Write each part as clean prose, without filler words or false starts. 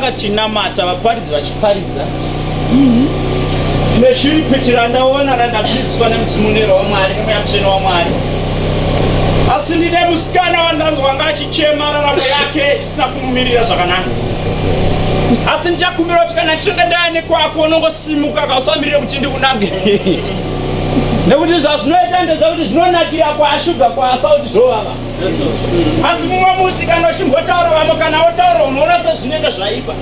Tanga tichinamata vaparidzi vachiparidza. Ndine shiripiti randaona randadzidziswa nemudzimunero waMwari nemweya mutsvene waMwari. Asi ndine musikana wandanzwa anga achichema raramo yake isina kumumirira zvakanaka. Asi ndichakumbira kuti kana ndichinge ndaya nekwako unongosimuka kausamirire kuti ndikunake. Nekuti zvazvinoita ndezvekuti zvinonakira kwaashuga kwaasauti zvovava. Asi mumwe musi kana uchimbotaura vamwe kana wotaura unoona sezvinenge zvaipa.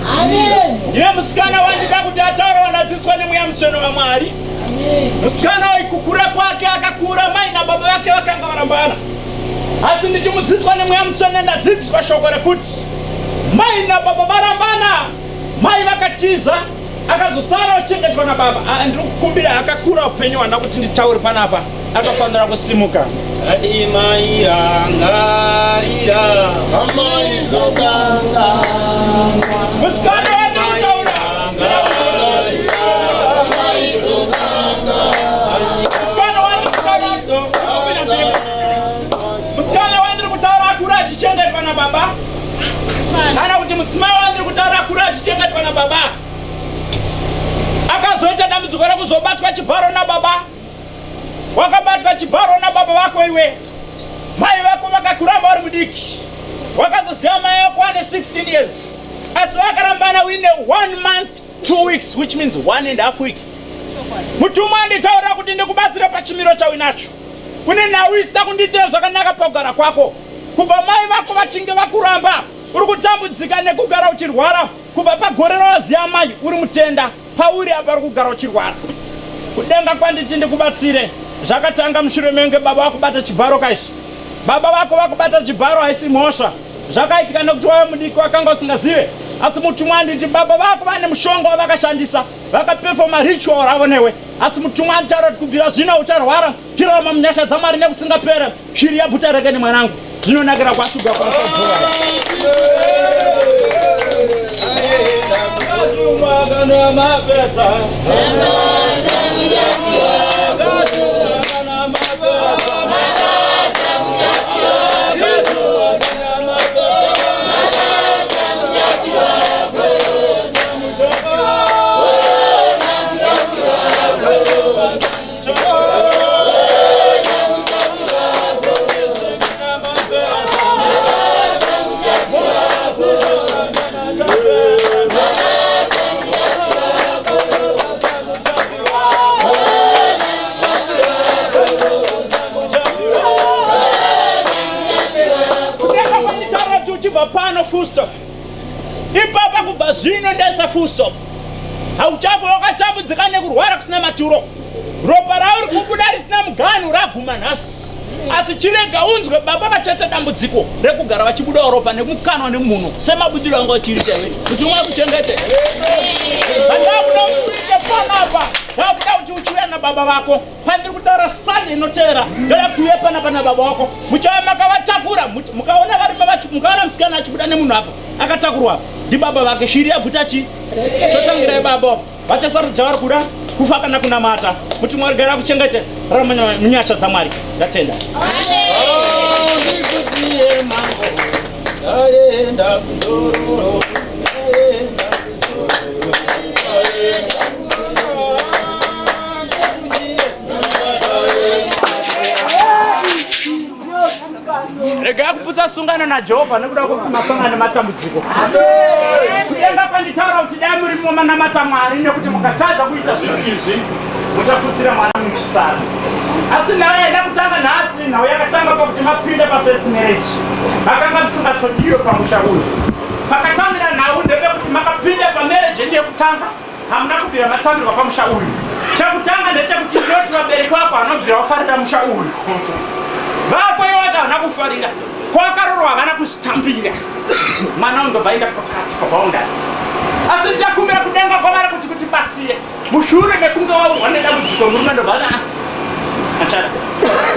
Ndine musikana wandida kuti ataura wandadzidziswa nemweya mutsvene waMwari. Musikana uyu kukura kwake akakura mai nababa vake vakanga varambana. Asi ndichimudzidziswa nemweya mutsvene ndadzidziswa shoko rekuti mai nababa varambana, mai vakatiza akazosara achengetwa nababa. Ah, ndiri kukumbira akakura upenyu hwanda kuti nditaure panapa akafanira kusimuka. Mairangarira Musikana wandiri kutaura musikana wandiri kutaura musikana wandiri kutaura akura achichengetwa nababa kana kuti mudzimai wandiri kutaura akura achichengetwa nababa akazoita dambudziko rekuzobatwa chibharo nababa. Wakabatwa chibharo nababa vako iwe, mai vako vakakuramba uri mudiki, wakazoziva mai vako ane 16 years, asi vakarambana uine 1 month 2 weeks, which means 1.5 weeks. Mutumwa anditaurira kuti ndikubatsire pachimiro chauinacho. Kune nhau isina kundiitira zvakanaka pakugara kwako. Kubva mai vako vachinge vakuramba, uri kutambudzika nekugara uchirwara. Kubva pagore rawaziva mai uri mutenda, pauri apa uri kugara uchirwara. Kudenga kwanditi ndikubatsire. Zvakatanga mushure menge baba vakubata chibharo kaizvi. Baba vako vakubata chibharo haisi mhosva. Zvakaitika nekuti wave mudiki wakanga usingazive. Asi mutumwa anditi baba vako vane mushonga wavakashandisa, vakapefoma ritual ravo newe. Asi mutumwa anditaura kuti kubvira zvino ucharwara, chirarama munyasha dzaMwari nekusingapere. Shiri yabvuta rekeni mwanangu. Zvinonakira kwashuga kwamusadzora. Kana mapedza. Kana mapedza. Uchibva pano full stop ipapa kubva zvino ndaisa full stop hauchafa wakatambudzika nekurwara kusina maturo ropa rauri kubuda risina muganhu raguma nhasi asi chirega unzwe baba vachaita dambudziko rekugara vachibudawo ropa nemukanwa nemuno semabudiro anga uchiita iwe kuti umwe akuchengete zvandakuda kuti uite panapa ndakuda kuti uchiuya nababa vako pandiri kutaura Sunday inotevera ndoda kuti uye panapa nababa vako muchava makavatakura mukaona varume vacho mukaona musikana achibuda nemunhu apa akatakurwa apa ndibaba vake shiri yabvuta chi totangirai baba vachasarudza chavari kuda kufa kana kunamata kuti Mwari gara kuchengete rarama munyasha dzaMwari ndatenda. Ndikuziye mambo, ndaenda kuzororo, ndaenda kuzororo, ndaenda kuzororo, ndikuziye. Regai kuputsa sungano naJehovha nekuda kwekuti masangana nematambudziko. Kudenga kwanditaura kuti dai muri manamata Mwari nekuti mukatadza kuita zvinhu izvi muchafusira mwana muchisara. Asi nhau yaida kutanga nhasi, nhau yakatanga pakuti mapinda pafirst marriage. Makanga musingatodiwe pamusha uyu. Pakatangira nhau ndepekuti makapinda pamarriage yenyu yekutanga Hamuna kubvira matambirwa pamusha uyu. Chekutanga ndechekuti ndinoti vabereki vako vanobvira vafarira musha uyu. Vako iwe wacho havana kufarira. Kwakarorwa havana kuzvitambira. Mwana undobva aenda pakati paboundary. Asi ndichakumbira kudenga kwavari kuti kutibatsire. Mushure mekunge waurwa nedambudziko murume ndobva ati ah, achada.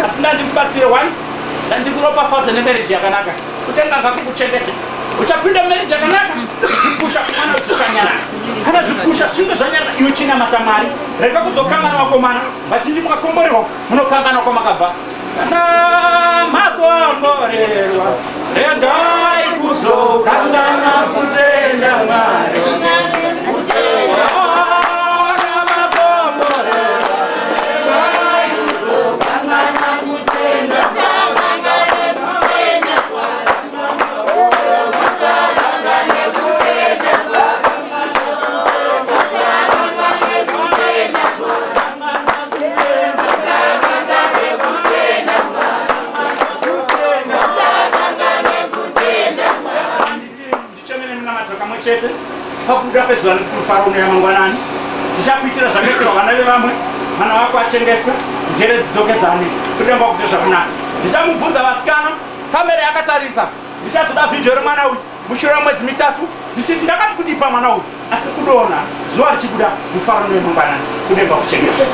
Asi ndandikubatsire one, ndandikuropafadze nemarriage yakanaka. Kudenga ngakukuchengete. Uchapinda marriage yakanaka, zvikusha kumwana zvichanyarara. Kana zvikusha zvinge zvanyarara, iwe chinamata Mwari. Rega kuzokanganwa vakomana, vazhinji mukakomborerwa munokanganwa kwamakabva. Kana makomborerwa, regai. kuzokangana kutenda Mwari. Ndichemene munamato kamwe chete pakubuda pezuva nekuti rufaro unouya mangwanani. Ndichakuitira zvakaitirwa vana vevamwe, mwana wako achengetwe, njere dzidzokedzane, kudenga kuite zvakanaka. Ndichamubvunza vasikana, kamera yakatarisa, ndichazoda vhidhiyo remwana uyu mushure memwedzi mitatu ndichiti ndakati kudipa mwana uyu asi kudonha zuva richibuda mufaro unouya mangwanani, kudenga kuchengetwe.